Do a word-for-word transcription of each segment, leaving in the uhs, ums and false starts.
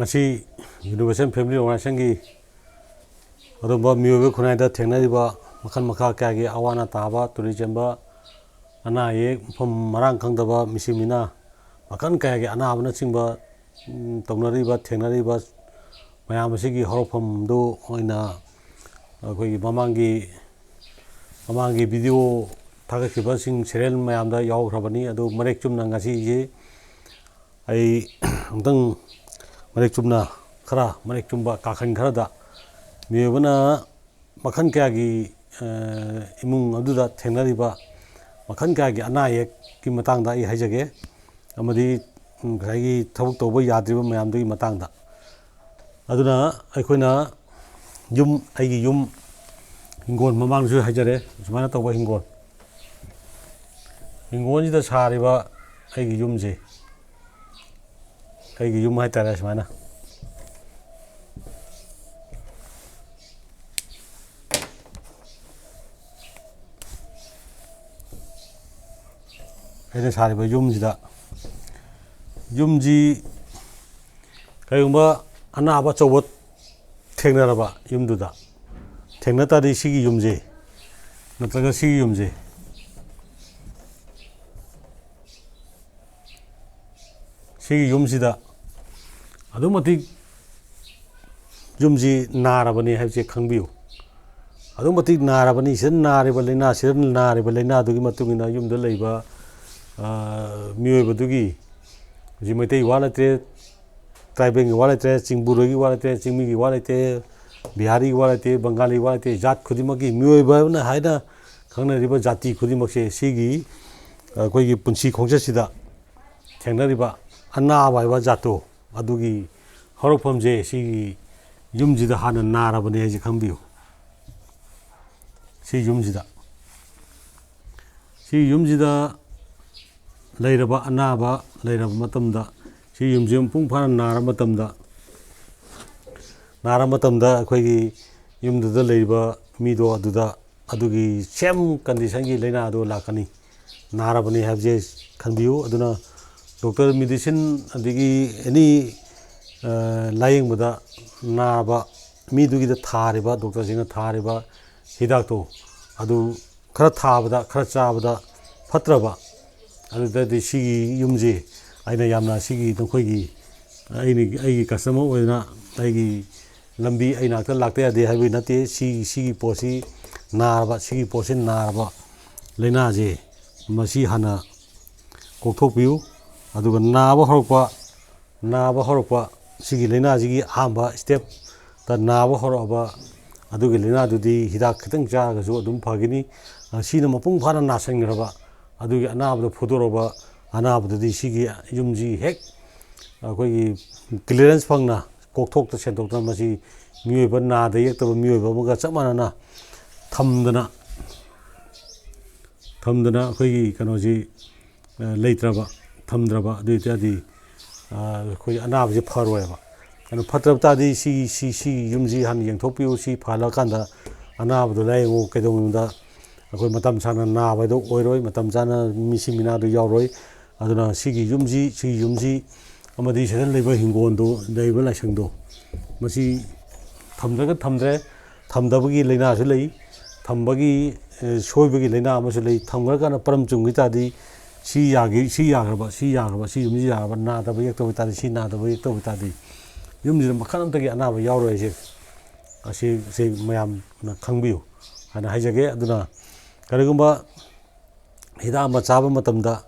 ꯉꯁꯤ Universal Family Organizationꯒꯤ ꯑꯗꯨꯝꯕ ꯃꯤꯑꯣꯏꯕ ꯈꯨꯟꯅꯥꯏꯗ ꯊꯦꯡꯅꯔꯤꯕ ꯃꯈꯜ ꯃꯈꯥ ꯀꯌꯥꯒꯤ ꯑꯋꯥ ꯑꯅꯥ ꯇꯥꯕ, ꯇꯨꯔꯤ ꯆꯦꯟꯕ, ꯑꯅꯥ ꯑꯌꯦꯛ ꯃꯐꯝ ꯃꯔꯥꯡ ꯈꯪꯗꯕ, ꯃꯤꯁꯤ ꯃꯤꯅꯥ ꯃꯈꯜ ꯀꯌꯥꯒꯤ ꯑꯅꯥꯕꯅꯆꯤꯡꯕ, ꯎꯝ, ꯇꯧꯅꯔꯤꯕ, ꯊꯦꯡꯅꯔꯤꯕ ꯃꯌꯥꯝ ꯑꯁꯤꯒꯤ ꯍꯧꯔꯛꯐꯝꯗꯨ ꯑꯣꯏꯅ ꯑꯩꯈꯣꯏꯒꯤ ꯃꯃꯥꯡꯒꯤ, ꯃꯃꯥꯡꯒꯤ video ꯊꯥꯒꯠꯈꯤꯕꯁꯤꯡ serial ꯃꯌꯥꯝꯗ ꯌꯥꯎꯈ꯭ꯔꯕꯅꯤ꯫ ꯑꯗꯨ ꯃꯔꯤꯛ ꯆꯨꯝꯅ ꯉꯁꯤꯁꯦ ꯑꯩ ꯑꯃꯨꯛꯇꯪ ꯃꯔꯤꯛ ꯆꯨꯝꯅ, ꯈꯔ ꯃꯔꯤꯛ ꯆꯨꯝꯕ ꯀꯥꯈꯟ ꯈꯔꯗ ꯃꯤꯑꯣꯏꯕꯅ ꯃꯈꯜ ꯀꯌꯥꯒꯤ, ꯑ, ꯏꯃꯨꯡ ꯑꯗꯨꯗ ꯊꯦꯡꯅꯔꯤꯕ ꯃꯈꯜ ꯀꯌꯥꯒꯤ ꯑꯅꯥ ꯑꯌꯦꯛꯀꯤ ꯃꯇꯥꯡꯗ ꯑꯩ ꯍꯥꯏꯖꯒꯦ, ꯑꯃꯗꯤ, ꯎꯝ, ꯉꯁꯥꯏꯒꯤ ꯊꯕꯛ ꯇꯧꯕ ꯌꯥꯗ꯭ꯔꯤꯕ ꯃꯌꯥꯝꯗꯨꯒꯤ ꯃꯇꯥꯡꯗ꯫ ꯑꯗꯨꯅ ꯑꯩꯈꯣꯏꯅ ꯌꯨꯝ, ꯑꯩꯒꯤ ꯌꯨꯝ, ꯍꯤꯡꯒꯣꯜ ꯃꯃꯥꯡꯁꯨ ꯍꯥꯏꯖꯔꯦ, ꯁꯨꯃꯥꯏꯅ ꯇꯧꯕ ꯍꯤꯡꯒꯣꯜ, ꯍꯤꯡꯒꯣꯜꯁꯤꯗ ꯁꯥꯔꯤꯕ ꯑꯩꯒꯤ ꯌꯨꯝꯁꯦ, ꯑꯩꯒꯤ ꯌꯨꯝ ꯍꯥꯏꯇꯥꯔꯦ, ꯁꯨꯃꯥꯏꯅ ꯑꯩꯅ ꯁꯥꯔꯤꯕ ꯌꯨꯝꯁꯤꯗ, ꯌꯨꯝꯁꯤ ꯀꯔꯤꯒꯨꯝꯕ ꯑꯅꯥꯕ ꯑꯆꯧꯕ ꯊꯦꯡꯅꯔꯕ ꯌꯨꯝꯗꯨꯗ, ꯊꯦꯡꯅ ꯇꯥꯔꯗꯤ ꯁꯤꯒꯤ ꯌꯨꯝꯁꯦ, ꯅꯠꯇ꯭ꯔꯒ ꯁꯤꯒꯤ ꯌꯨꯝꯁꯦ, ꯁꯤꯒꯤ ꯌꯨꯝꯁꯤꯗ ꯑꯗꯨꯛ ꯃꯇꯤꯛ ꯌꯨꯝꯁꯤ ꯅꯥꯔꯕꯅꯤ ꯍꯥꯏꯕꯁꯦ ꯈꯪꯕꯤꯌꯨ꯫ ꯑꯗꯨꯛ ꯃꯇꯤꯛ ꯅꯥꯔꯕꯅꯤ, ꯁꯤꯗ ꯅꯥꯔꯤꯕ ꯂꯥꯏꯅꯥ, ꯁꯤꯗ ꯅꯥꯔꯤꯕ ꯂꯥꯏꯅꯥꯗꯨꯒꯤ ꯃꯇꯨꯡ ꯏꯟꯅ ꯌꯨꯝꯗ ꯂꯩꯕ, ꯑ, ꯃꯤꯑꯣꯏꯕꯗꯨꯒꯤ, ꯍꯧꯖꯤꯛ ꯃꯩꯇꯩ ꯋꯥ ꯂꯩꯇ꯭ꯔꯦ, tribalꯒꯤ ꯋꯥ ꯂꯩꯇ꯭ꯔꯦ, ꯆꯤꯡꯕꯨꯔꯣꯏꯒꯤ ꯋꯥ ꯂꯩꯇ꯭ꯔꯦ, ꯆꯤꯡꯃꯤꯒꯤ ꯋꯥ ꯂꯩꯇ꯭ꯔꯦ, ꯕꯤꯍꯥꯔꯤꯒꯤ ꯋꯥ ꯂꯩꯇꯦ, ꯕꯪꯒꯥꯂꯤ ꯋꯥ ꯂꯩꯇꯦ, ꯖꯥꯠ ꯈꯨꯗꯤꯡꯃꯛꯀꯤ ꯃꯤꯑꯣꯏꯕ ꯍꯥꯏꯅ ꯈꯪꯅꯔꯤꯕ ꯖꯥꯇꯤ ꯈꯨꯗꯤꯡꯃꯛꯁꯦ ꯁꯤꯒꯤ ꯑꯩꯈꯣꯏꯒꯤ ꯄꯨꯟꯁꯤ ꯈꯣꯡꯆꯠꯁꯤꯗ ꯊꯦꯡꯅꯔꯤꯕ ꯑꯅꯥꯕ ꯍꯥꯏꯕ ꯖꯥꯠꯇꯣ, ꯑꯗꯨꯒꯤ ꯍꯧꯔꯛꯐꯝꯁꯦ ꯁꯤꯒꯤ ꯌꯨꯝꯁꯤꯗ ꯍꯥꯟꯅ ꯅꯥꯔꯕꯅꯦ ꯍꯥꯏꯁꯦ ꯈꯪꯕꯤꯌꯨ꯫ ꯁꯤ ꯌꯨꯝꯁꯤꯗ, ꯁꯤ ꯌꯨꯝꯁꯤꯗ ꯂꯩꯔꯕ ꯑꯅꯥꯕ ꯂꯩꯔꯕ ꯃꯇꯝꯗ, ꯁꯤ ꯌꯨꯝꯁꯤ ꯃꯄꯨꯡ ꯐꯥꯅ ꯅꯥꯔ ꯃꯇꯝꯗ, ꯅꯥꯔ ꯃꯇꯝꯗ ꯑꯩꯈꯣꯏꯒꯤ ꯌꯨꯝꯗꯨꯗ ꯂꯩꯔꯤꯕ ꯃꯤꯗꯣ ꯑꯗꯨꯗ ꯑꯗꯨꯒꯤ same conditionꯒꯤ ꯂꯥꯏꯅꯥ ꯑꯗꯨ ꯂꯥꯛꯀꯅꯤ꯫ ꯅꯥꯔꯕꯅꯤ ꯍꯥꯏꯕꯁꯦ ꯈꯟꯕꯤꯌꯨ꯫ ꯑꯗꯨꯅ doctor, medicine ꯑꯗꯒꯤ any ꯂꯥꯏꯌꯦꯡꯕꯗ ꯅꯥꯕ ꯃꯤꯗꯨꯒꯤꯗ ꯊꯥꯔꯤꯕ, ꯗꯣꯛꯇꯔꯁꯤꯡꯅ ꯊꯥꯔꯤꯕ ꯍꯤꯗꯥꯛꯇꯣ, ꯑꯗꯨ ꯈꯔ ꯊꯥꯕꯗ, ꯈꯔ ꯆꯥꯕꯗ ꯐꯠꯇ꯭ꯔꯕ, ꯑꯗꯨꯗꯗꯤ ꯁꯤꯒꯤ ꯌꯨꯝꯁꯤ ꯑꯩꯅ ꯌꯥꯝꯅ, ꯁꯤꯒꯤ ꯅꯈꯣꯏꯒꯤ, ꯑꯩꯅ, ꯑꯩꯒꯤ ꯀꯁꯇꯃꯔ ꯑꯣꯏꯅ ꯑꯩꯒꯤ ꯂꯝꯕꯤ, ꯑꯩ ꯅꯥꯛꯇ ꯂꯥꯛꯇ ꯌꯥꯗꯦ ꯍꯥꯏꯕꯒꯤ ꯅꯠꯇꯦ꯫ ꯁꯤ, ꯁꯤꯒꯤ ꯄꯣꯠꯁꯤ ꯅꯥꯔꯕ, ꯁꯤꯒꯤ ꯄꯣꯠꯁꯤ ꯅꯥꯔꯕ ꯂꯥꯏꯅꯥꯁꯦ, ꯃꯁꯤ ꯍꯥꯟꯅ ꯀꯣꯛꯊꯣꯛꯄꯤꯌꯨ꯫ ꯑꯗꯨꯒ ꯅꯥꯕ ꯍꯧꯔꯛꯄ, ꯅꯥꯕ ꯍꯧꯔꯛꯄ, ꯁꯤꯒꯤ ꯂꯥꯏꯅꯥꯁꯤꯒꯤ ꯑꯍꯥꯟꯕ ꯁ꯭ꯇꯦꯞꯇ ꯅꯥꯕ ꯍꯧꯔꯛꯑꯕ ꯑꯗꯨꯒꯤ ꯂꯥꯏꯅꯥꯗꯨꯗꯤ ꯍꯤꯗꯥꯛ ꯈꯤꯇꯪ ꯆꯥꯔꯒꯁꯨ ꯑꯗꯨꯝ ꯐꯒꯅꯤ꯫ ꯑ, ꯁꯤꯅ ꯃꯄꯨꯡ ꯐꯥꯅ ꯅꯥꯁꯤꯟꯈ꯭ꯔꯕ ꯑꯗꯨꯒꯤ ꯑꯅꯥꯕꯗꯣ ꯐꯨꯗꯣꯔꯛꯑꯕ ꯑꯅꯥꯕꯗꯨꯗꯤ ꯁꯤꯒꯤ ꯌꯨꯝꯁꯤ ꯍꯦꯛ ꯑꯩꯈꯣꯏꯒꯤ ꯀ꯭ꯂꯤꯌꯥꯔꯦꯟꯁ ꯐꯪꯅ ꯀꯣꯛꯊꯣꯛꯇ ꯁꯦꯡꯗꯣꯛꯇꯅ ꯃꯁꯤ ꯃꯤꯑꯣꯏꯕ ꯅꯥꯗ ꯌꯦꯛꯇꯕ ꯃꯤꯑꯣꯏꯕ ꯑꯃꯒ ꯆꯞ ꯃꯥꯟꯅꯅ ꯊꯝꯗꯅ, ꯊꯝꯗꯅ ꯑꯩꯈꯣꯏꯒꯤ ꯀꯩꯅꯣꯁꯤ, ꯑ, ꯂꯩꯇ꯭ꯔꯕ, ꯊꯝꯗ꯭ꯔꯕ, ꯑꯗꯨ ꯑꯣꯏꯇꯥꯔꯗꯤ, ꯑ, ꯑꯩꯈꯣꯏ ꯑꯅꯥꯕꯁꯤ ꯐꯔꯣꯏꯕ꯫ ꯑꯗꯨ ꯐꯠꯇ꯭ꯔꯕ ꯇꯥꯔꯗꯤ ꯁꯤ, ꯁꯤ, ꯁꯤ ꯌꯨꯝꯁꯤ ꯍꯥꯟꯅ ꯌꯦꯡꯊꯣꯛꯄꯤꯌꯨ꯫ ꯁꯤ ꯐꯍꯜꯂꯀꯥꯟꯗ ꯑꯅꯥꯕꯗꯣ ꯂꯥꯏꯌꯦꯡꯉꯨ꯫ ꯀꯩꯗꯧꯅꯨꯡꯗ ꯑꯩꯈꯣꯏ ꯃꯇꯝ ꯆꯥꯅ ꯅꯥꯕ ꯍꯥꯏꯗꯣ ꯑꯣꯏꯔꯣꯏ, ꯃꯇꯝ ꯆꯥꯅ ꯃꯤꯁꯤ ꯃꯤꯅꯥꯗꯣ ꯌꯥꯎꯔꯣꯏ꯫ ꯑꯗꯨꯅ ꯁꯤꯒꯤ ꯌꯨꯝꯁꯤ, ꯁꯤꯒꯤ ꯌꯨꯝꯁꯤ ꯑꯃꯗꯤ ꯁꯤꯗ ꯂꯩꯕ ꯍꯤꯡꯒꯣꯜꯗꯣ, ꯂꯩꯔꯤꯕ ꯂꯥꯏꯁꯪꯗꯣ, ꯃꯁꯤ ꯊꯝꯗ꯭ꯔꯒ ꯊꯝꯗ꯭ꯔꯦ, ꯊꯝꯗꯕꯒꯤ ꯂꯥꯏꯅꯥꯁꯨ ꯂꯩ, ꯊꯝꯕꯒꯤ, ꯑꯦ, ꯁꯣꯏꯕꯒꯤ ꯂꯥꯏꯅꯥ ꯑꯃꯁꯨ ꯂꯩ꯫ ꯊꯝꯈ꯭ꯔꯀꯥꯟꯗ ꯄꯔꯝ ꯆꯨꯝꯈꯤ ꯇꯥꯔꯗꯤ ꯁꯤ ꯌꯥꯈꯤ, ꯁꯤ ꯌꯥꯈ꯭ꯔꯕ, ꯁꯤ ꯌꯥꯈ꯭ꯔꯕ, ꯁꯤ ꯌꯨꯝꯁꯤ ꯌꯥꯈ꯭ꯔꯕ, ꯅꯥꯗꯕ ꯌꯦꯛꯇꯕ ꯇꯥꯔꯗꯤ, ꯁꯤ ꯅꯥꯗꯕ ꯌꯦꯛꯇꯕ ꯇꯥꯔꯗꯤ ꯌꯨꯝꯁꯤꯗ ꯃꯈꯜ ꯑꯃꯠꯇꯒꯤ ꯑꯅꯥꯕ ꯌꯥꯎꯔꯣꯏ ꯍꯥꯏꯁꯦ꯫ ꯑꯁꯤ, ꯁꯤ ꯃꯌꯥꯝꯅ ꯈꯪꯕꯤꯌꯨ ꯍꯥꯏꯅ ꯍꯥꯏꯖꯒꯦ꯫ ꯑꯗꯨꯅ ꯀꯔꯤꯒꯨꯝꯕ ꯍꯤꯗꯥꯛ ꯑꯃ ꯆꯥꯕ ꯃꯇꯝꯗ,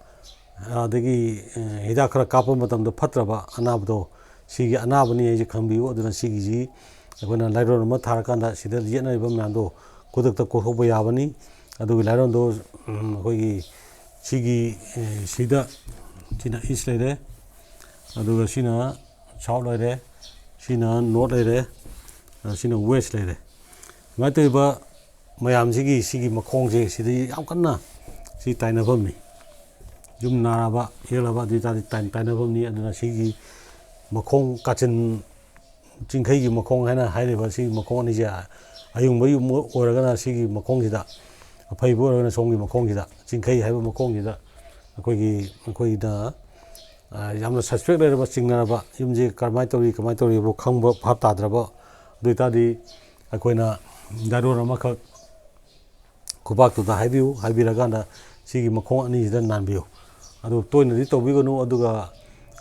ꯑꯗꯒꯤ, ꯑ, ꯍꯤꯗꯥꯛ ꯈꯔ ꯀꯥꯞꯄ ꯃꯇꯝꯗ ꯐꯠꯇ꯭ꯔꯕ ꯑꯅꯥꯕꯗꯣ, ꯁꯤꯒꯤ ꯑꯅꯥꯕꯅꯤ ꯍꯥꯏꯁꯦ ꯈꯪꯕꯤꯌꯨ꯫ ꯑꯗꯨꯅ ꯁꯤꯒꯤꯁꯤ ꯑꯩꯈꯣꯏꯅ ꯂꯥꯏꯔꯣꯟ ꯑꯃ ꯊꯥꯔꯀꯥꯟꯗ ꯁꯤꯗ ꯌꯦꯠꯅꯔꯤꯕ ꯃꯌꯥꯝꯗꯣ ꯈꯨꯗꯛꯇ ꯀꯣꯛꯊꯣꯛꯄ ꯌꯥꯕꯅꯤ꯫ ꯑꯗꯨꯒꯤ ꯂꯥꯏꯔꯣꯟꯗꯣ, ꯎꯝ, ꯑꯩꯈꯣꯏꯒꯤ ꯁꯤꯒꯤ, ꯑꯦ, ꯁꯤꯗ, ꯁꯤꯅ ꯏꯁ ꯂꯩꯔꯦ, ꯑꯗꯨꯒ ꯁꯤꯅ ꯁꯥꯎꯠ ꯂꯩꯔꯦ, ꯁꯤꯅ ꯅꯣꯔꯠ ꯂꯩꯔꯦ, ꯑ, ꯁꯤꯅ ꯋꯦꯁ ꯂꯩꯔꯦ꯫ ꯁꯨꯃꯥꯏꯅ ꯇꯧꯔꯤꯕ ꯃꯌꯥꯝꯁꯤꯒꯤ, ꯁꯤꯒꯤ ꯃꯈꯣꯡꯁꯦ ꯁꯤꯗꯤ ꯌꯥꯝ ꯀꯟꯅ ꯁꯤ ꯇꯥꯏꯅꯐꯝꯅꯤ꯫ ꯌꯨꯝ ꯅꯥꯔꯕ, ꯌꯦꯛꯂꯕ ꯑꯗꯨ ꯑꯣꯏꯇꯥꯔꯗꯤ ꯇꯥꯏ-, ꯇꯥꯏꯅꯐꯝꯅꯤ꯫ ꯑꯗꯨꯅ ꯁꯤꯒꯤ ꯃꯈꯣꯡ ꯀꯥꯆꯤꯟ, ꯆꯤꯡꯈꯩꯒꯤ ꯃꯈꯣꯡ ꯍꯥꯏꯅ ꯍꯥꯏꯔꯤꯕ ꯁꯤ ꯃꯈꯣꯡ ꯑꯅꯤꯁꯦ, ꯑꯌꯨꯡꯕ ꯌꯨꯝ ꯑꯣꯏꯔꯒꯅ ꯁꯤꯒꯤ ꯃꯈꯣꯡꯁꯤꯗ, ꯑꯐꯩꯕ ꯑꯣꯏꯔꯒꯅ ꯁꯣꯝꯒꯤ ꯃꯈꯣꯡꯁꯤꯗ, ꯆꯤꯡꯈꯩ ꯍꯥꯏꯕ ꯃꯈꯣꯡꯁꯤꯗ ꯑꯩꯈꯣꯏꯒꯤ, ꯑꯩꯈꯣꯏꯅ ꯌꯥꯝꯅ suspect ꯂꯩꯔꯕ, ꯆꯤꯡꯅꯔꯕ ꯌꯨꯝꯁꯦ ꯀꯔꯝꯍꯥꯏꯅ ꯇꯧꯔꯤ, ꯀꯃꯥꯏꯅ ꯇꯧꯔꯤꯕꯣ ꯈꯪꯕ ꯚꯥꯞ ꯇꯥꯗ꯭ꯔꯕ, ꯑꯗꯨ ꯑꯣꯏꯇꯥꯔꯗꯤ ꯑꯩꯈꯣꯏꯅ diron ꯑꯃꯈꯛ ꯈꯨꯕꯥꯛꯇꯨꯗ ꯍꯥꯏꯕꯤꯌꯨ, ꯍꯥꯏꯕꯤꯔꯀꯥꯟꯗ ꯁꯤꯒꯤ ꯃꯈꯣꯡ ꯑꯅꯤꯁꯤꯗ ꯅꯥꯟꯕꯤꯌꯨ꯫ ꯑꯗꯨ ꯇꯣꯏꯅꯗꯤ ꯇꯧꯕꯤꯒꯅꯨ꯫ ꯑꯗꯨꯒ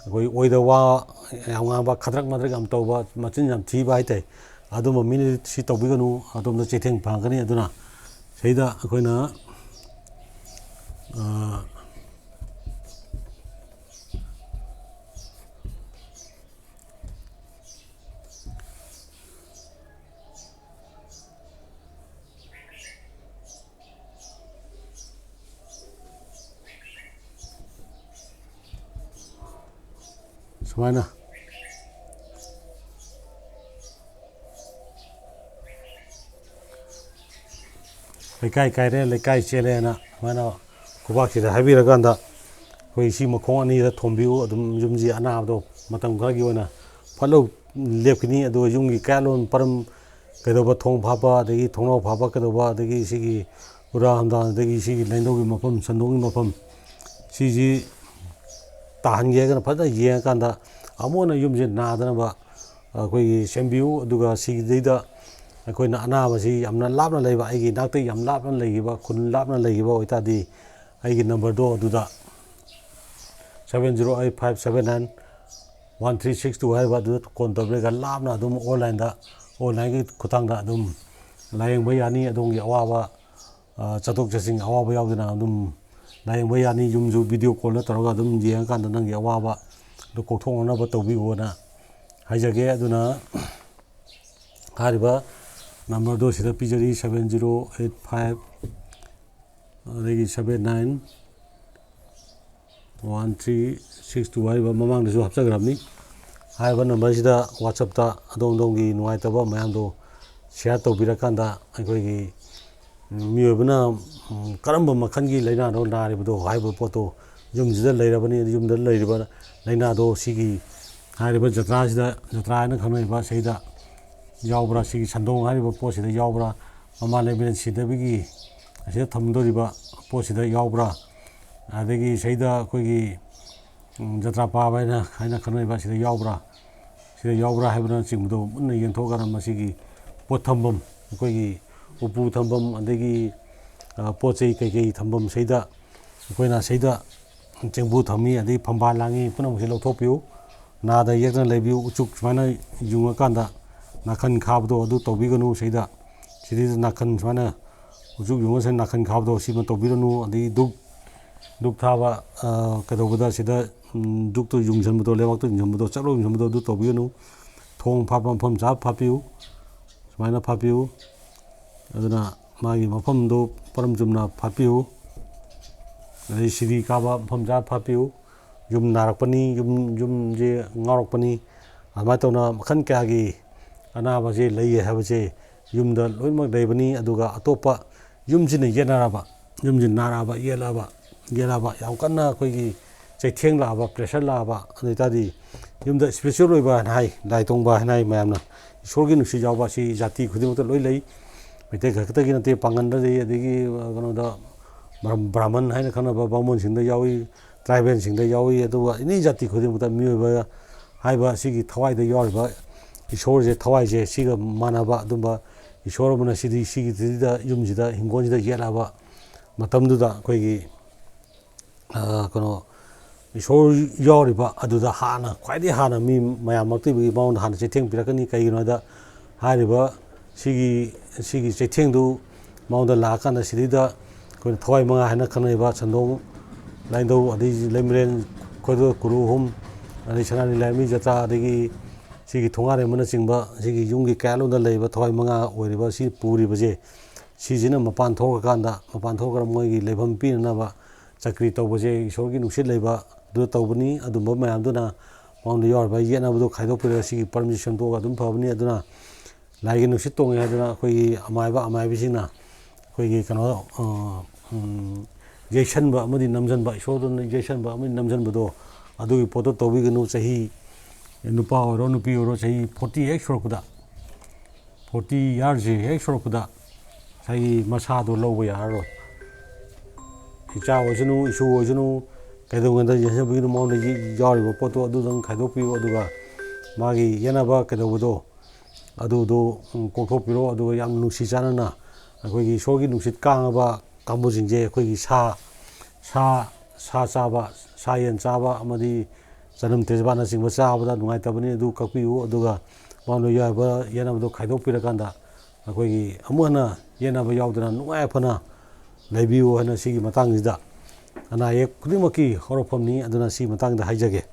ꯑꯩꯈꯣꯏ ꯑꯣꯏꯗ ꯋꯥ ꯌꯥꯝ ꯉꯥꯡꯕ, ꯈꯗ꯭ꯔꯛ ꯃꯗ꯭ꯔꯛ ꯌꯥꯝ ꯇꯧꯕ, ꯃꯆꯤꯟ ꯌꯥꯝ ꯊꯤꯕ ꯍꯥꯏꯇꯥꯔꯦ, ꯑꯗꯨꯝꯕ ꯃꯤꯅꯗꯤ ꯁꯤ ꯇꯧꯕꯤꯒꯅꯨ, ꯑꯗꯣꯝꯗ ꯆꯩꯊꯦꯡ ꯐꯪꯉꯛꯀꯅꯤ꯫ ꯑꯗꯨꯅ ꯁꯤꯗ ꯑꯩꯈꯣꯏꯅ, ꯑ, ꯁꯨꯃꯥꯏꯅ ꯂꯩꯀꯥꯏ ꯀꯥꯏꯔꯦ, ꯂꯩꯀꯥꯏ ꯆꯦꯜꯂꯦꯅ ꯁꯨꯃꯥꯏꯅ ꯈꯨꯕꯥꯛꯁꯤꯗ ꯍꯥꯏꯕꯤꯔꯀꯥꯟꯗ ꯑꯩꯈꯣꯏ ꯁꯤ ꯃꯈꯣꯡ ꯑꯅꯤꯗ ꯊꯣꯝꯕꯤꯌꯨ꯫ ꯑꯗꯨꯝ ꯌꯨꯝꯁꯤ ꯑꯅꯥꯕꯗꯣ ꯃꯇꯝ ꯈꯔꯒꯤ ꯑꯣꯏꯅ ꯐꯠꯂꯧ ꯂꯦꯞꯈꯤꯅꯤ꯫ ꯑꯗꯨꯒ ꯌꯨꯝꯒꯤ ꯀꯌꯥꯠꯂꯣꯟ ꯄꯔꯝ ꯀꯩꯗꯧꯕ, ꯊꯣꯡ ꯐꯥꯞꯄ, ꯑꯗꯒꯤ ꯊꯣꯡꯅꯥꯎ ꯐꯥꯞꯄ ꯀꯩꯗꯧꯕ, ꯑꯗꯒꯤ ꯁꯤꯒꯤ ꯎꯔꯥ ꯍꯟꯗꯥ, ꯑꯗꯒꯤ ꯁꯤꯒꯤ ꯂꯥꯏꯅꯤꯡꯊꯧꯒꯤ ꯃꯐꯝ, ꯁꯟꯗꯣꯡꯒꯤ ꯃꯐꯝ, ꯁꯤꯁꯤ ꯇꯥꯍꯟꯒꯦ ꯍꯥꯏꯔꯒꯅ ꯐꯖꯅ ꯌꯦꯡꯉꯀꯥꯟꯗ ꯑꯃꯨꯛ ꯍꯟꯅ ꯌꯨꯝꯁꯦ ꯅꯥꯗꯅꯕ ꯑꯩꯈꯣꯏꯒꯤ ꯁꯦꯝꯕꯤꯌꯨ꯫ ꯑꯗꯨꯒ ꯁꯤꯒꯤꯗꯩꯗ ꯑꯩꯈꯣꯏꯅ ꯑꯅꯥꯕꯁꯤ ꯌꯥꯝꯅ ꯂꯥꯞꯅ ꯂꯩꯕ, ꯑꯩꯒꯤ ꯏꯅꯥꯛꯇ ꯌꯥꯝ ꯂꯥꯞꯅ ꯂꯩꯈꯤꯕ, ꯈꯨꯟ ꯂꯥꯞꯅ ꯂꯩꯈꯤꯕ ꯑꯣꯏꯇꯥꯔꯗꯤ ꯑꯩꯒꯤ numberꯗꯣ ꯑꯗꯨꯗ seven zero eight five seven nine one three six two ꯍꯥꯏꯔꯤꯕ ꯑꯗꯨꯗ call ꯇꯧꯕꯤꯔꯒ ꯂꯥꯞꯅ ꯑꯗꯨꯝ onlineꯗ, onlineꯒꯤ ꯈꯨꯠꯊꯥꯡꯗ ꯑꯗꯨꯝ ꯂꯥꯌꯦꯡꯕ ꯌꯥꯅꯤ꯫ ꯑꯗꯣꯝꯒꯤ ꯑꯋꯥꯕ, ꯑ, ꯆꯠꯊꯣꯛ ꯆꯠꯁꯤꯟ ꯑꯋꯥꯕ ꯌꯥꯎꯗꯅ ꯑꯗꯨꯝ ꯂꯥꯌꯦꯡꯕ ꯌꯥꯅꯤ꯫ ꯌꯨꯝꯁꯨ video callꯗ ꯇꯧꯔꯒ ꯑꯗꯨꯝ ꯌꯦꯡꯉꯀꯥꯟꯗ ꯅꯪꯒꯤ ꯑꯋꯥꯕ ꯑꯗꯨ ꯀꯣꯛꯊꯣꯛꯅꯅꯕ ꯇꯧꯕꯤꯌꯣꯅ ꯍꯥꯏꯖꯒꯦ꯫ ꯑꯗꯨꯅ ꯍꯥꯏꯔꯤꯕ numberꯗꯣ ꯁꯤꯗ ꯄꯤꯖꯔꯤ, seven zero eight five ꯑꯗꯒꯤ seven nine one three six two ꯍꯥꯏꯔꯤꯕ ꯃꯃꯥꯡꯗꯁꯨ ꯍꯥꯞꯆꯈ꯭ꯔꯕꯅꯤ꯫ ꯍꯥꯏꯔꯤꯕ numberꯁꯤꯗ WhatsAppꯇ ꯑꯗꯣꯝ ꯑꯗꯣꯝꯒꯤ ꯅꯨꯡꯉꯥꯏꯇꯕ ꯃꯌꯥꯝꯗꯣ share ꯇꯧꯕꯤꯔꯀꯥꯟꯗ ꯑꯩꯈꯣꯏꯒꯤ ꯃꯤꯑꯣꯏꯕꯅ, ꯎꯝ, ꯀꯔꯝꯕ ꯃꯈꯜꯒꯤ ꯂꯥꯏꯅꯥꯅꯣ ꯅꯥꯔꯤꯕꯗꯣ ꯍꯥꯏꯕ ꯄꯣꯠꯇꯣ ꯌꯨꯝꯁꯤꯗ ꯂꯩꯔꯕꯅꯤ, ꯌꯨꯝꯗ ꯂꯩꯔꯤꯕ ꯂꯥꯏꯅꯥꯗꯣ ꯁꯤꯒꯤ ꯍꯥꯏꯔꯤꯕ ꯖꯇ꯭ꯔꯥꯁꯤꯗ, ꯖꯇ꯭ꯔꯥ ꯍꯥꯏꯅ ꯈꯪꯅꯔꯤꯕ ꯁꯤꯗ ꯌꯥꯎꯕ꯭ꯔꯥ, ꯁꯤꯒꯤ ꯁꯟꯗꯣꯡ ꯍꯥꯏꯔꯤꯕ ꯄꯣꯠꯁꯤꯗ ꯌꯥꯎꯕ꯭ꯔꯥ, ꯃꯃꯥ ꯂꯩꯕꯔꯦꯟ ꯁꯤꯗꯕꯒꯤ ꯑꯁꯤꯗ ꯊꯝꯗꯣꯔꯤꯕ ꯄꯣꯠꯁꯤꯗ ꯌꯥꯎꯕ꯭ꯔꯥ, ꯑꯗꯒꯤ ꯁꯤꯗ ꯑꯩꯈꯣꯏꯒꯤ ꯎꯝ, ꯖꯇ꯭ꯔꯥ ꯄꯥꯕ ꯍꯥꯏꯅ, ꯍꯥꯏꯅ ꯈꯪꯅꯔꯤꯕ ꯁꯤꯗ ꯌꯥꯎꯕ꯭ꯔꯥ, ꯁꯤꯗ ꯌꯥꯎꯕ꯭ꯔꯥ ꯍꯥꯏꯕꯅꯆꯤꯡꯕꯗꯣ ꯃꯨꯟꯅ ꯌꯦꯡꯊꯣꯛꯑꯀꯥꯟꯗ ꯃꯁꯤꯒꯤ ꯄꯣꯠ ꯊꯝꯐꯝ, ꯑꯩꯈꯣꯏꯒꯤ ꯎꯄꯨ ꯊꯝꯐꯝ, ꯑꯗꯒꯤ, ꯑ, ꯄꯣꯠ ꯆꯩ ꯀꯩꯀꯩ ꯊꯝꯐꯝ ꯁꯤꯗ ꯑꯩꯈꯣꯏꯅ ꯁꯤꯗ ꯆꯦꯡꯕꯨ ꯊꯝꯃꯤ, ꯑꯗꯒꯤ ꯐꯝꯕꯥꯜ ꯂꯥꯡꯉꯤ ꯄꯨꯝꯅꯃꯛꯁꯦ ꯂꯧꯊꯣꯛꯄꯤꯌꯨ꯫ ꯅꯥꯗ ꯌꯦꯛꯇꯅ ꯂꯩꯕꯤꯌꯨ꯫ ꯎꯆꯨꯛ ꯁꯨꯃꯥꯏꯅ ꯌꯨꯡꯉꯀꯥꯟꯗ ꯅꯥꯈꯟ ꯈꯥꯕꯗꯣ ꯑꯗꯨ ꯇꯧꯕꯤꯒꯅꯨ꯫ ꯁꯤꯗ, ꯁꯤꯗꯩꯗ ꯅꯥꯈꯟ ꯁꯨꯃꯥꯏꯅ ꯎꯆꯨꯛ ꯌꯨꯡꯉꯁꯦ ꯅꯥꯈꯟ ꯈꯥꯕꯗꯣ ꯁꯤꯃ ꯇꯧꯕꯤꯔꯅꯨ꯫ ꯑꯗꯒꯤ ꯙꯨꯞ, ꯙꯨꯞ ꯊꯥꯕ, ꯑ, ꯀꯩꯗꯧꯕꯗ ꯁꯤꯗ, ꯎꯝ, ꯙꯨꯞꯇꯣ ꯌꯨꯡꯁꯤꯟꯕꯗꯣ, ꯂꯩꯕꯥꯛꯇ ꯌꯨꯡꯁꯤꯟꯕꯗꯣ, ꯆꯠꯂꯣ ꯌꯨꯡꯁꯤꯟꯕꯗꯣ ꯑꯗꯨ ꯇꯧꯕꯤꯒꯅꯨ꯫ ꯊꯣꯡ ꯐꯥꯠꯄ ꯃꯐꯝ ꯆꯥꯕ ꯐꯥꯠꯄꯤꯌꯨ꯫ ꯁꯨꯃꯥꯏꯅ ꯐꯥꯠꯄꯤꯌꯨ꯫ ꯑꯗꯨꯅ ꯃꯥꯒꯤ ꯃꯐꯝꯗꯨ ꯄꯔꯝ ꯆꯨꯝꯅ ꯐꯥꯠꯄꯤꯌꯨ꯫ ꯑꯗꯩ ꯁꯤꯔꯤ ꯀꯥꯕ ꯃꯐꯝ ꯆꯥꯅ ꯐꯥꯠꯄꯤꯌꯨ꯫ ꯌꯨꯝ ꯅꯥꯔꯛꯄꯅꯤ, ꯌꯨꯝ, ꯌꯨꯝꯁꯦ ꯉꯥꯎꯔꯛꯄꯅꯤ, ꯑꯗꯨꯃꯥꯏꯅ ꯇꯧꯅ ꯃꯈꯜ ꯀꯌꯥꯒꯤ ꯑꯅꯥꯕꯁꯦ ꯂꯩꯌꯦ ꯍꯥꯏꯕꯁꯦ ꯌꯨꯝꯗ ꯂꯣꯏꯅꯃꯛ ꯂꯩꯕꯅꯤ꯫ ꯑꯗꯨꯒ ꯑꯇꯣꯞꯄ ꯌꯨꯝꯁꯤꯅ ꯌꯦꯠꯅꯔꯕ, ꯌꯨꯝꯁꯤ ꯅꯥꯔꯛꯑꯕ, ꯌꯦꯠꯂꯛꯑꯕ, ꯌꯦꯠꯂꯛꯑꯕ, ꯌꯥꯝ ꯀꯟꯅ ꯑꯩꯈꯣꯏꯒꯤ ꯆꯩꯊꯦꯡ ꯂꯥꯛꯑꯕ, pressure ꯂꯥꯛꯑꯕ, ꯑꯗꯨ ꯑꯣꯏꯇꯥꯔꯗꯤ ꯌꯨꯝꯗ special ꯑꯣꯏꯕ ꯍꯥꯏꯅ ꯍꯥꯏ, ꯂꯥꯏ ꯇꯣꯡꯕ ꯍꯥꯏꯅ ꯍꯥꯏ ꯃꯌꯥꯝꯅ꯫ ꯏꯁꯣꯔꯒꯤ ꯅꯨꯡꯁꯤꯠ ꯌꯥꯎꯕ ꯑꯁꯤ ꯖꯥꯇꯤ ꯈꯨꯗꯤꯡꯃꯛꯇ ꯂꯣꯏ ꯂꯩ꯫ ꯃꯩꯇꯩ ꯈꯛꯇꯒꯤ ꯅꯠꯇꯦ, ꯄꯥꯡꯒꯟꯗ ꯂꯩ, ꯑꯗꯒꯤ, ꯑ, ꯀꯩꯅꯣꯗ ꯕ꯭ꯔꯥꯍ-, ꯕ꯭ꯔꯥꯍꯃꯟ ꯍꯥꯏꯅ ꯈꯪꯅꯕ ꯕꯥꯃꯣꯟꯁꯤꯡꯗ ꯌꯥꯎꯏ, tribalꯁꯤꯡꯗ ꯌꯥꯎꯏ꯫ ꯑꯗꯨꯒ any ꯖꯥꯇꯤ ꯈꯨꯗꯤꯡꯃꯛꯇ ꯃꯤꯑꯣꯏꯕ ꯍꯥꯏꯕ ꯑꯁꯤꯒꯤ ꯊꯋꯥꯏꯗ ꯌꯥꯎꯔꯤꯕ ꯏꯁꯣꯔꯁꯦ, ꯊꯋꯥꯏꯁꯦ ꯁꯤꯒ ꯃꯥꯟꯅꯕ ꯑꯗꯨꯝꯕ ꯏꯁꯣꯔ ꯑꯃꯅ ꯁꯤꯗꯤ, ꯁꯤꯒꯤꯁꯤꯗ, ꯌꯨꯝꯁꯤꯗ, ꯍꯤꯡꯒꯣꯜꯁꯤꯗ ꯌꯦꯠꯂꯛꯑꯕ ꯃꯇꯝꯗꯨꯗ ꯑꯩꯈꯣꯏꯒꯤ, ꯑ, ꯀꯩꯅꯣ, ꯏꯁꯣꯔ ꯌꯥꯎꯔꯤꯕ ꯑꯗꯨꯗ ꯍꯥꯟꯅ, ꯈ꯭ꯋꯥꯏꯗꯒꯤ ꯍꯥꯟꯅ ꯃꯤ ꯃꯌꯥꯝ ꯃꯔꯛꯇꯒꯤ ꯃꯉꯣꯟꯗ ꯍꯥꯟꯅ ꯆꯩꯊꯦꯡ ꯄꯤꯔꯛꯀꯅꯤ꯫ ꯀꯩꯒꯤꯅꯣ ꯍꯥꯏꯗ ꯍꯥꯏꯔꯤꯕ ꯁꯤꯒꯤ, ꯁꯤꯒꯤ ꯆꯩꯊꯦꯡꯗꯨ ꯃꯉꯣꯟꯗ ꯂꯥꯛꯑꯀꯥꯟꯗ ꯁꯤꯗꯩꯗ ꯑꯩꯈꯣꯏꯅ ꯊꯋꯥꯏ ꯃꯉꯥ ꯍꯥꯏꯅ ꯈꯪꯅꯔꯤꯕ ꯁꯟꯗꯣꯡ, ꯂꯥꯏꯅꯤꯡꯊꯧ, ꯑꯗꯩ ꯂꯩꯃꯔꯦꯟ, ꯈꯣꯏꯗꯣ ꯀꯨꯔꯨ ꯑꯍꯨꯝ, ꯑꯗꯩ ꯁꯅꯥꯅꯤ ꯂꯥꯏꯔꯦꯝꯕꯤ ꯖꯇ꯭ꯔꯥ, ꯑꯗꯒꯤ ꯁꯤꯒꯤ ꯊꯣꯡꯉꯥꯔꯦꯝꯕꯅꯆꯤꯡꯕ ꯁꯤꯒꯤ ꯌꯨꯝꯒꯤ ꯀꯌꯥꯂꯣꯟꯗ ꯂꯩꯔꯤꯕ ꯊꯋꯥꯏ ꯃꯉꯥ ꯑꯣꯏꯔꯤꯕ ꯁꯤ ꯄꯨꯔꯤꯕꯁꯦ, ꯁꯤꯁꯤꯅ ꯃꯄꯥꯟ ꯊꯣꯛꯈ꯭ꯔꯀꯥꯟꯗ, ꯃꯄꯥꯟ ꯊꯣꯛꯈ꯭ꯔꯒ ꯃꯣꯏꯒꯤ ꯂꯩꯐꯝ ꯄꯤꯅꯅꯕ ꯆꯀ꯭ꯔꯤ ꯇꯧꯕꯁꯦ ꯏꯁꯣꯔꯒꯤ ꯅꯨꯡꯁꯤꯠ ꯂꯩꯕ ꯑꯗꯨꯗ ꯇꯧꯕꯅꯤ꯫ ꯑꯗꯨꯝꯕ ꯃꯌꯥꯝꯗꯨꯅ ꯃꯉꯣꯟꯗ ꯌꯥꯎꯔꯤꯕ ꯌꯦꯠꯅꯕꯗꯣ ꯈꯥꯏꯗꯣꯛꯄꯤꯔꯒ ꯁꯤꯒꯤ ꯄꯔꯝꯁꯤ ꯁꯦꯝꯗꯣꯛꯑꯒ ꯑꯗꯨꯝ ꯐꯕꯅꯤ꯫ ꯑꯗꯨꯅ ꯂꯥꯏꯒꯤ ꯅꯨꯡꯁꯤꯠ ꯇꯣꯡꯉꯦ ꯍꯥꯏꯗꯨꯅ ꯑꯩꯈꯣꯏꯒꯤ ꯑꯃꯥꯏꯕ ꯑꯃꯥꯏꯕꯤꯁꯤꯡꯅ ꯑꯩꯈꯣꯏꯒꯤ ꯀꯩꯅꯣ, ꯑ, ꯎꯝ, ꯌꯩꯁꯟꯕ ꯑꯃꯗꯤ ꯅꯝꯖꯟꯕ, ꯏꯁꯣꯔꯗꯨꯅ ꯌꯩꯁꯟꯕ ꯑꯃꯗꯤ ꯅꯝꯖꯟꯕꯗꯣ, ꯑꯗꯨꯒꯤ ꯄꯣꯠꯇꯣ ꯇꯧꯕꯤꯒꯅꯨ꯫ ꯆꯍꯤ, ꯅꯨꯄꯥ ꯑꯣꯏꯔꯣ ꯅꯨꯄꯤ ꯑꯣꯏꯔꯣ, ꯆꯍꯤ forty ꯍꯦꯛ ꯁꯨꯔꯛꯄꯗ, forty yearsꯁꯦ ꯍꯦꯛ ꯁꯨꯔꯛꯄꯗ ꯉꯁꯥꯏꯒꯤ ꯃꯁꯥꯗꯣ ꯂꯧꯕ ꯌꯥꯔꯔꯣꯏ꯫ ꯏꯆꯥ ꯑꯣꯏꯁꯅꯨ, ꯏꯁꯨ ꯑꯣꯏꯁꯅꯨ, ꯀꯩꯗꯧꯉꯩꯗ ꯌꯦꯟꯁꯤꯟꯕꯒꯤꯅꯣ ꯃꯉꯣꯟꯗ ꯌꯥꯎꯔꯤꯕ ꯄꯣꯠꯇꯣ ꯑꯗꯨꯗꯪ ꯈꯥꯏꯗꯣꯛꯄꯤꯌꯨ꯫ ꯑꯗꯨꯒ ꯃꯥꯒꯤ ꯌꯦꯠꯅꯕ ꯀꯩꯗꯧꯕꯗꯣ ꯑꯗꯨꯗꯣ ꯀꯣꯛꯊꯣꯛꯄꯤꯔꯣ꯫ ꯑꯗꯨꯒ ꯌꯥꯝ ꯅꯨꯡꯁꯤ ꯆꯥꯟꯅꯅ ꯑꯩꯈꯣꯏꯒꯤ ꯏꯁꯣꯔꯒꯤ ꯅꯨꯡꯁꯤꯠ ꯀꯥꯡꯉꯕ ꯀꯥꯡꯕꯨꯁꯤꯡꯁꯦ ꯑꯩꯈꯣꯏꯒꯤ ꯁꯥ ꯁꯥ ꯁꯥ ꯆꯥꯕ, ꯁꯥ ꯌꯦꯟ ꯆꯥꯕ ꯑꯃꯗꯤ ꯆꯅꯝ ꯇꯦꯖꯄꯥꯠꯅꯆꯤꯡꯕ ꯆꯥꯕꯗ ꯅꯨꯡꯉꯥꯏꯇꯕꯅꯤ꯫ ꯑꯗꯨ ꯀꯛꯄꯤꯌꯨ꯫ ꯑꯗꯨꯒ ꯃꯉꯣꯟꯗ ꯌꯥꯎꯔꯤꯕ ꯌꯦꯠꯅꯕꯗꯣ ꯈꯥꯏꯗꯣꯛꯄꯤꯔꯀꯥꯟꯗ ꯑꯩꯈꯣꯏꯒꯤ ꯑꯃꯨꯛ ꯍꯟꯅ ꯌꯦꯠꯅꯕ ꯌꯥꯎꯗꯅ ꯅꯨꯡꯉꯥꯏ ꯐꯅ ꯂꯩꯕꯤꯌꯨ ꯍꯥꯏꯅ ꯁꯤꯒꯤ ꯃꯇꯥꯡꯁꯤꯗ ꯑꯅꯥ ꯑꯌꯦꯛ ꯈꯨꯗꯤꯡꯃꯛꯀꯤ ꯍꯧꯔꯛꯐꯝꯅꯤ꯫ ꯑꯗꯨꯅ ꯁꯤꯒꯤ ꯃꯇꯥꯡꯗ ꯍꯥꯏꯖꯒꯦ꯫